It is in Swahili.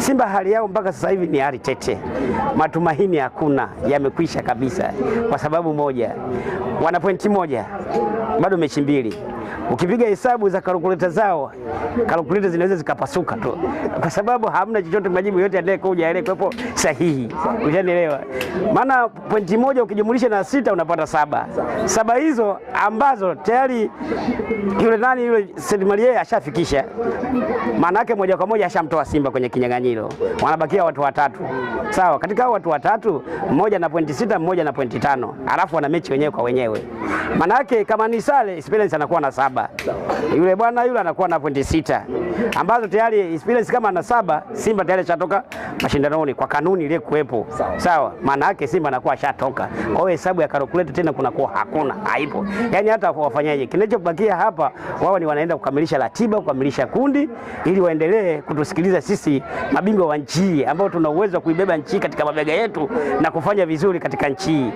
Simba hali yao mpaka sasa hivi ni hali tete, matumaini hakuna, yamekwisha kabisa, kwa sababu moja, wana pointi moja, bado mechi mbili. Ukipiga hesabu za kalkuleta zao, kalkuleta zinaweza zikapasuka tu, kwa sababu hamna chochote, majibu yote yanayekuja yalikuwepo sahihi. Ushanielewa? Maana pointi moja ukijumulisha na sita unapata saba. Saba hizo ambazo tayari yule nani yule Saint Marie ashafikisha, maana yake moja kwa moja ashamtoa Simba kwenye kinyang'anyiro, wanabakia watu watatu. Sawa, katika hao watu watatu mmoja na pointi sita, mmoja na pointi tano, alafu wana mechi wenyewe kwa wenyewe. Maana yake kama ni sare, Esperance anakuwa na saba, yule bwana yule anakuwa na pointi sita ambazo tayari Esperance kama ana saba, Simba tayari ashatoka mashindanoni kwa kanuni ile kuwepo. Sawa, maana yake Simba anakuwa ashatoka. Kwa hiyo hesabu ya calculator tena kunakuwa hakuna, haipo. Yaani hata wafanyaje, kinachobakia hapa wao ni wanaenda kukamilisha ratiba, kukamilisha kundi ili waendelee kutusikiliza sisi mabingwa wa nchi hii ambao tuna uwezo wa kuibeba nchi hii katika mabega yetu na kufanya vizuri katika nchi hii.